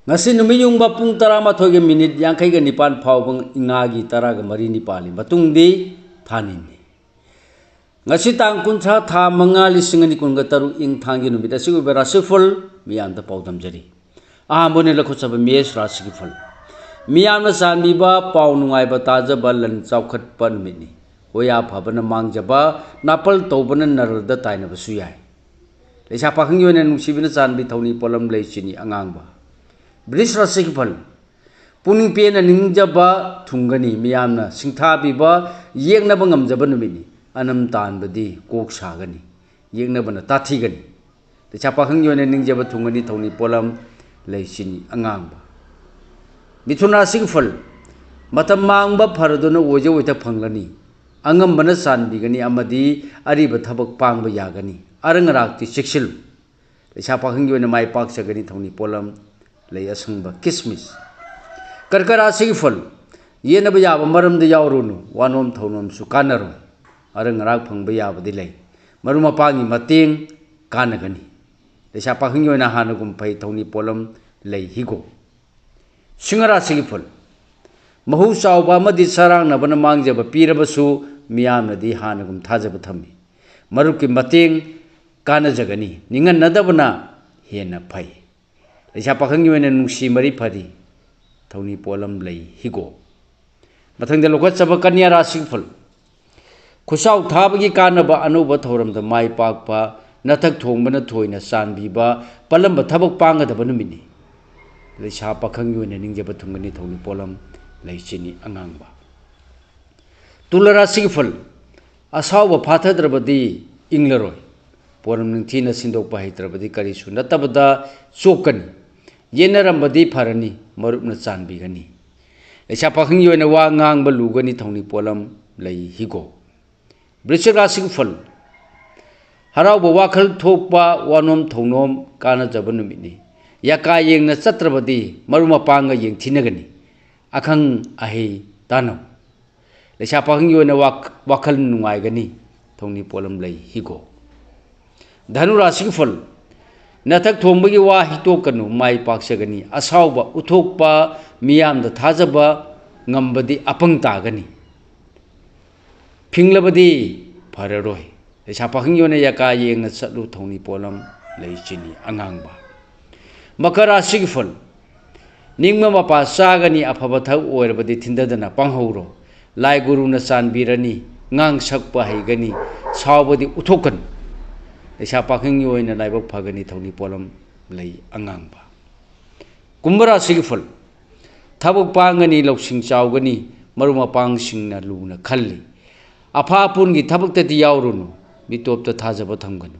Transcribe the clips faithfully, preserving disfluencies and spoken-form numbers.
ꯉꯁꯤ ꯅꯨꯃꯤꯠ ꯌꯨꯡꯕ ꯄꯨꯡ ꯇꯔꯥꯃꯥꯊꯣꯏꯒ ꯃꯤꯅꯤꯠ ꯌꯥꯡꯈꯩꯒ ꯅꯤꯄꯥꯟ ꯐꯥꯎꯕ ꯏꯉꯥꯒꯤ ꯇꯔꯥꯒ ꯃꯔꯤꯅꯤ ꯄꯥꯜꯂꯤ꯫ ꯃꯇꯨꯡꯗꯤ ꯊꯥꯅꯤꯅꯤ꯫ ꯉꯁꯤ ꯇꯥꯡ ꯀꯨꯟꯊ꯭ꯔꯥ, ꯊꯥ ꯃꯉꯥ, ꯂꯤꯁꯤꯡ ꯑꯅꯤ ꯀꯨꯟꯒ ꯇꯔꯨꯛ, ꯏꯪ ꯊꯥꯡꯒꯤ ꯅꯨꯃꯤꯠ ꯑꯁꯤꯒꯤ ꯑꯣꯏꯕ ꯔꯥꯁꯤꯐꯜ ꯃꯤꯌꯥꯝꯗ ꯄꯥꯎꯗꯝꯖꯔꯤ꯫ ꯑꯍꯥꯟꯕ ꯑꯣꯏꯅ ꯂꯧꯈꯠꯆꯕ ꯃꯦꯁ ꯔꯥꯁꯤꯒꯤ ꯐꯜ꯫ ꯃꯤꯌꯥꯝꯅ ꯆꯥꯟꯕꯤꯕ, ꯄꯥꯎ ꯅꯨꯡꯉꯥꯏꯕ ꯇꯥꯖꯕ, ꯂꯟ ꯆꯥꯎꯈꯠꯄ ꯅꯨꯃꯤꯠꯅꯤ꯫ ꯍꯣꯌꯥ ꯐꯕꯅ ꯃꯥꯡꯖꯕ, ꯅꯥꯄꯜ ꯇꯧꯕꯅ ꯅꯔꯜꯗ ꯇꯥꯏꯅꯕꯁꯨ ꯌꯥꯏ꯫ ꯂꯩꯁꯥ ꯄꯥꯈꯪꯒꯤ ꯑꯣꯏꯅ ꯅꯨꯡꯁꯤꯕꯅ ꯆꯥꯟꯕꯤ ꯊꯧꯅꯤ ꯄꯣꯠꯂꯝ ꯂꯩ ꯆꯤꯅꯤ ꯑꯉꯥꯡꯕ꯫ ꯕ꯭ꯔꯤꯁ ꯔꯥꯁꯤꯒꯤ ꯐꯜ꯫ ꯄꯨꯛꯅꯤꯡ ꯄꯦꯟꯅ ꯅꯤꯡꯖꯕ ꯊꯨꯡꯒꯅꯤ꯫ ꯃꯤꯌꯥꯝꯅ ꯁꯤꯡꯊꯥꯕꯤꯕ, ꯌꯦꯛꯅꯕ ꯉꯝꯖꯕ ꯅꯨꯃꯤꯠꯅꯤ꯫ ꯑꯅꯝ ꯇꯥꯟꯕꯗꯤ ꯀꯣꯛ ꯁꯥꯒꯅꯤ꯫ ꯌꯦꯛꯅꯕꯅ ꯇꯥꯊꯤꯒꯅꯤ꯫ ꯂꯩꯁꯥ ꯄꯥꯈꯪꯒꯤ ꯑꯣꯏꯅ ꯅꯤꯡꯖꯕ ꯊꯨꯡꯒꯅꯤ ꯊꯧꯅꯤ ꯄꯣꯠꯂꯝ ꯂꯩ ꯆꯤꯅꯤ ꯑꯉꯥꯡꯕ꯫ ꯃꯤꯊꯨꯟ ꯔꯥꯁꯤꯒꯤ ꯐꯜ꯫ ꯃꯇꯝ ꯃꯥꯡꯕ ꯐꯔꯗꯨꯅ ꯑꯣꯏꯖ ꯑꯣꯏꯊ ꯐꯪꯂꯅꯤ꯫ ꯑꯉꯝꯕꯅ ꯆꯥꯟꯕꯤꯒꯅꯤ ꯑꯃꯗꯤ ꯑꯔꯤꯕ ꯊꯕꯛ ꯄꯥꯡꯕ ꯌꯥꯒꯅꯤ꯫ ꯑꯔꯪ ꯑꯔꯥꯛꯇꯤ ꯆꯦꯛꯁꯤꯜꯂꯨ꯫ ꯂꯩꯁꯥ ꯄꯥꯈꯪꯒꯤ ꯑꯣꯏꯅ ꯃꯥꯏ ꯄꯥꯛꯆꯒꯅꯤ ꯊꯧꯅꯤ ꯄꯣꯠꯂꯝ ꯂꯩ ꯑꯁꯪꯕ ꯀꯤꯁꯃꯤꯁ꯫ ꯀꯔꯀ ꯔꯥꯁꯤꯒꯤ ꯐꯜ꯫ ꯌꯦꯠꯅꯕ ꯌꯥꯕ ꯃꯔꯝꯗ ꯌꯥꯎꯔꯨꯅꯨ꯫ ꯋꯥꯅꯣꯝ ꯊꯧꯅꯣꯝꯁꯨ ꯀꯥꯟꯅꯔꯣꯏ꯫ ꯑꯔꯪ ꯑꯔꯥꯛ ꯐꯪꯕ ꯌꯥꯕꯗꯤ ꯂꯩ꯫ ꯃꯔꯨꯞ ꯃꯄꯥꯡꯒꯤ ꯃꯇꯦꯡ ꯀꯥꯟꯅꯒꯅꯤ꯫ ꯂꯩꯁꯥ ꯄꯥꯈꯪꯒꯤ ꯑꯣꯏꯅ ꯍꯥꯟꯅꯒꯨꯝ ꯐꯩ ꯊꯧꯅꯤ ꯄꯣꯠꯂꯝ ꯂꯩ ꯍꯤꯒꯣꯛ꯫ ꯁꯤꯡꯍ ꯔꯥꯁꯤꯒꯤ ꯐꯜ꯫ ꯃꯍꯨ ꯆꯥꯎꯕ ꯑꯃꯗꯤ ꯆꯔꯥꯡꯅꯕꯅ ꯃꯥꯡꯖꯕ ꯄꯤꯔꯕꯁꯨ ꯃꯤꯌꯥꯝꯅꯗꯤ ꯍꯥꯟꯅꯒꯨꯝ ꯊꯥꯖꯕ ꯊꯝꯃꯤ꯫ ꯃꯔꯨꯞꯀꯤ ꯃꯇꯦꯡ ꯀꯥꯟꯅꯖꯒꯅꯤ꯫ ꯅꯤꯡꯍꯟꯅꯗꯕꯅ ꯍꯦꯟꯅ ꯐꯩ꯫ ꯂꯩꯁꯥ ꯄꯥꯈꯪꯒꯤ ꯑꯣꯏꯅ ꯅꯨꯡꯁꯤ ꯃꯔꯤ ꯐꯔꯤ꯫ ꯊꯧꯅꯤ ꯄꯣꯠꯂꯝ ꯂꯩ ꯍꯤꯒꯣꯛ꯫ ꯃꯊꯪꯗ ꯂꯧꯈꯠꯆꯕ ꯀꯟꯌꯥ ꯔꯥꯁꯤꯒꯤ ꯐꯜ꯫ ꯈꯨꯠꯁꯥꯎ ꯊꯥꯕꯒꯤ ꯀꯥꯟꯅꯕ, ꯑꯅꯧꯕ ꯊꯧꯔꯝꯗ ꯃꯥꯏ ꯄꯥꯛꯄ, ꯅꯊꯛ ꯊꯣꯡꯕꯅ ꯊꯣꯏꯅ ꯆꯥꯟꯕꯤꯕ, ꯄꯜꯂꯝꯕ ꯊꯕꯛ ꯄꯥꯡꯒꯗꯕ ꯅꯨꯃꯤꯠꯅꯤ꯫ ꯂꯩꯁꯥ ꯄꯥꯈꯪꯒꯤ ꯑꯣꯏꯅ ꯅꯤꯡꯖꯕ ꯊꯨꯡꯒꯅꯤ ꯊꯧꯅꯤ ꯄꯣꯠꯂꯝ ꯂꯩ ꯆꯤꯅꯤ ꯑꯉꯥꯡꯕ꯫ ꯇꯨꯂꯥ ꯔꯥꯁꯤꯒꯤ ꯐꯜ꯫ ꯑꯁꯥꯎꯕ ꯐꯥꯊꯗ꯭ꯔꯕꯗꯤ ꯏꯪꯂꯔꯣꯏ꯫ ꯄꯣꯔꯝ ꯅꯤꯡꯊꯤꯅ ꯁꯤꯟꯗꯣꯛꯄ ꯍꯩꯇ꯭ꯔꯕꯗꯤ ꯀꯔꯤꯁꯨ ꯅꯠꯇꯕꯗ ꯆꯣꯛꯀꯅꯤ꯫ ꯌꯦꯠꯅꯔꯝꯕꯗꯤ ꯐꯔꯅꯤ, ꯃꯔꯨꯞꯅ ꯆꯥꯟꯕꯤꯒꯅꯤ꯫ ꯂꯩꯁꯥ ꯄꯥꯈꯪꯒꯤ ꯑꯣꯏꯅ ꯋꯥ ꯉꯥꯡꯕ ꯂꯨꯒꯅꯤ ꯊꯧꯅꯤ ꯄꯣꯠꯂꯝ ꯂꯩ ꯍꯤꯒꯣꯛ꯫ ꯕ꯭ꯔꯤꯁꯤꯛ ꯔꯥꯁꯤꯒꯤ ꯐꯜ꯫ ꯍꯔꯥꯎꯕ ꯋꯥꯈꯜ ꯊꯣꯛꯄ, ꯋꯥꯅꯣꯝ ꯊꯧꯅꯣꯝ ꯀꯥꯟꯅꯖꯕ ꯅꯨꯃꯤꯠꯅꯤ꯫ ꯌꯥꯀꯥ ꯌꯦꯡꯅ ꯆꯠꯇ꯭ꯔꯕꯗꯤ ꯃꯔꯨꯞ ꯃꯄꯥꯡꯒ ꯌꯦꯡꯊꯤꯅꯒꯅꯤ꯫ ꯑꯈꯪ ꯑꯍꯩ ꯇꯥꯟꯅꯧ꯫ ꯂꯩꯁꯥ ꯄꯥꯈꯪꯒꯤ ꯑꯣꯏꯅ ꯋꯥꯛ-, ꯋꯥꯈꯜ ꯅꯨꯡꯉꯥꯏꯒꯅꯤ꯫ ꯊꯧꯅꯤ ꯄꯣꯠꯂꯝ ꯂꯩ ꯍꯤꯒꯣꯛ꯫ ꯙꯅꯨ ꯔꯥꯁꯤꯒꯤ ꯐꯜ꯫ ꯅꯊꯛ ꯊꯣꯡꯕꯒꯤ ꯋꯥ ꯍꯤꯛꯇꯣꯛꯀꯅꯨ, ꯃꯥꯏ ꯄꯥꯛꯆꯒꯅꯤ꯫ ꯑꯁꯥꯎꯕ ꯎꯠꯊꯣꯛꯄ, ꯃꯤꯌꯥꯝꯗ ꯊꯥꯖꯕ ꯉꯝꯕꯗꯤ ꯑꯄꯪ ꯇꯥꯒꯅꯤ꯫ ꯐꯤꯡꯂꯕꯗꯤ ꯐꯔꯔꯣꯏ꯫ ꯂꯩꯁꯥ ꯄꯥꯈꯪꯒꯤ ꯑꯣꯏꯅ ꯌꯥꯀꯥ ꯌꯦꯡꯅ ꯆꯠꯂꯨ, ꯊꯧꯅꯤ ꯄꯣꯠꯂꯝ ꯂꯩ ꯆꯤꯅꯤ ꯑꯉꯥꯡꯕ꯫ ꯃꯀꯔ ꯔꯥꯁꯤꯒꯤ ꯐꯜ꯫ ꯅꯤꯡꯕ ꯃꯄꯥ ꯆꯥꯒꯅꯤ, ꯑꯐꯕ ꯊꯕꯛ ꯑꯣꯏꯔꯕꯗꯤ ꯊꯤꯟꯊꯗꯅ ꯄꯥꯡꯍꯧꯔꯣ꯫ ꯂꯥꯏ ꯒꯨꯔꯨꯅ ꯆꯥꯟꯕꯤꯔꯅꯤ, ꯉꯥꯡ ꯁꯛꯄ ꯍꯩꯒꯅꯤ, ꯁꯥꯎꯕꯗꯤ ꯎꯠꯊꯣꯛꯀꯅꯨ꯫ ꯂꯩꯁꯥ ꯄꯥꯈꯪꯒꯤ ꯑꯣꯏꯅ ꯂꯥꯏꯕꯛ ꯐꯒꯅꯤ, ꯊꯧꯅꯤ ꯄꯣꯠꯂꯝ ꯂꯩ ꯑꯉꯥꯡꯕ꯫ ꯀꯨꯝꯚ ꯔꯥꯁꯤꯒꯤ ꯐꯜ꯫ ꯊꯕꯛ ꯄꯥꯡꯒꯅꯤ, ꯂꯧꯁꯤꯡ ꯆꯥꯎꯒꯅꯤ, ꯃꯔꯨꯞ ꯃꯄꯥꯡꯁꯤꯡꯅ ꯂꯨꯅ ꯈꯜꯂꯤ꯫ ꯑꯐꯥ ꯑꯄꯨꯟꯒꯤ ꯊꯕꯛꯇꯗꯤ ꯌꯥꯎꯔꯨꯅꯨ, ꯃꯤꯇꯣꯞꯇ ꯊꯥꯖꯕ ꯊꯝꯒꯅꯨ꯫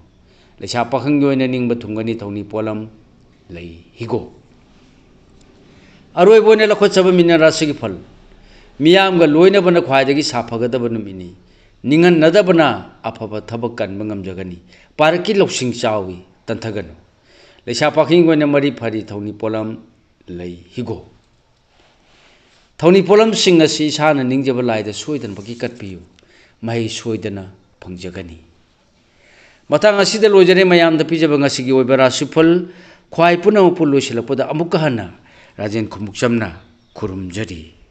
ꯂꯩꯁꯥ ꯄꯥꯈꯪꯒꯤ ꯑꯣꯏꯅ ꯅꯤꯡꯕ ꯊꯨꯡꯒꯅꯤ, ꯊꯧꯅꯤ ꯄꯣꯠꯂꯝ ꯂꯩ ꯍꯤꯒꯣꯛ꯫ ꯑꯔꯣꯏꯕ ꯑꯣꯏꯅ ꯂꯧꯈꯠꯆꯕ ꯃꯤꯅ ꯔꯥꯁꯤꯒꯤ ꯐꯜ꯫ ꯃꯤꯌꯥꯝꯒ ꯂꯣꯏꯅꯕꯅ ꯈ꯭ꯋꯥꯏꯗꯒꯤ ꯁꯥꯐꯒꯗꯕ ꯅꯨꯃꯤꯠꯅꯤ꯫ ꯅꯤꯡꯍꯟꯅꯗꯕꯅ ꯑꯐꯕ ꯊꯕꯛ ꯀꯟꯕ ꯉꯝꯖꯒꯅꯤ꯫ ꯄꯥꯔꯛꯀꯤ ꯂꯧꯁꯤꯡ ꯆꯥꯎꯏ, ꯇꯟꯊꯒꯅꯨ꯫ ꯂꯩꯁꯥ ꯄꯥꯈꯪꯒꯤ ꯑꯣꯏꯅ ꯃꯔꯤ ꯐꯔꯤ, ꯊꯧꯅꯤ ꯄꯣꯠꯂꯝ ꯂꯩ ꯍꯤꯒꯣꯛ꯫ ꯊꯧꯅꯤ ꯄꯣꯠꯂꯝꯁꯤꯡ ꯑꯁꯤ ꯏꯁꯥꯅ ꯅꯤꯡꯖꯕ ꯂꯥꯏꯗ ꯁꯣꯏꯗꯅꯃꯛꯀꯤ ꯀꯠꯄꯤꯌꯨ꯫ ꯃꯍꯩ ꯁꯣꯏꯗꯅ ꯐꯪꯖꯒꯅꯤ꯫ ꯃꯇꯥꯡ ꯑꯁꯤꯗ ꯂꯣꯏꯖꯔꯦ ꯃꯌꯥꯝꯗ ꯄꯤꯖꯕ ꯉꯁꯤꯒꯤ ꯑꯣꯏꯕ ꯔꯥꯁꯤꯐꯜ꯫ ꯈ꯭ꯋꯥꯏ ꯄꯨꯝꯅꯃꯛꯄꯨ ꯂꯣꯏꯁꯤꯜꯂꯛꯄꯗ ꯑꯃꯨꯛꯀ ꯍꯟꯅ ꯔꯥꯖꯦꯟ ꯈꯨꯃꯨꯛꯆꯝꯅ ꯈꯨꯔꯨꯝꯖꯔꯤ꯫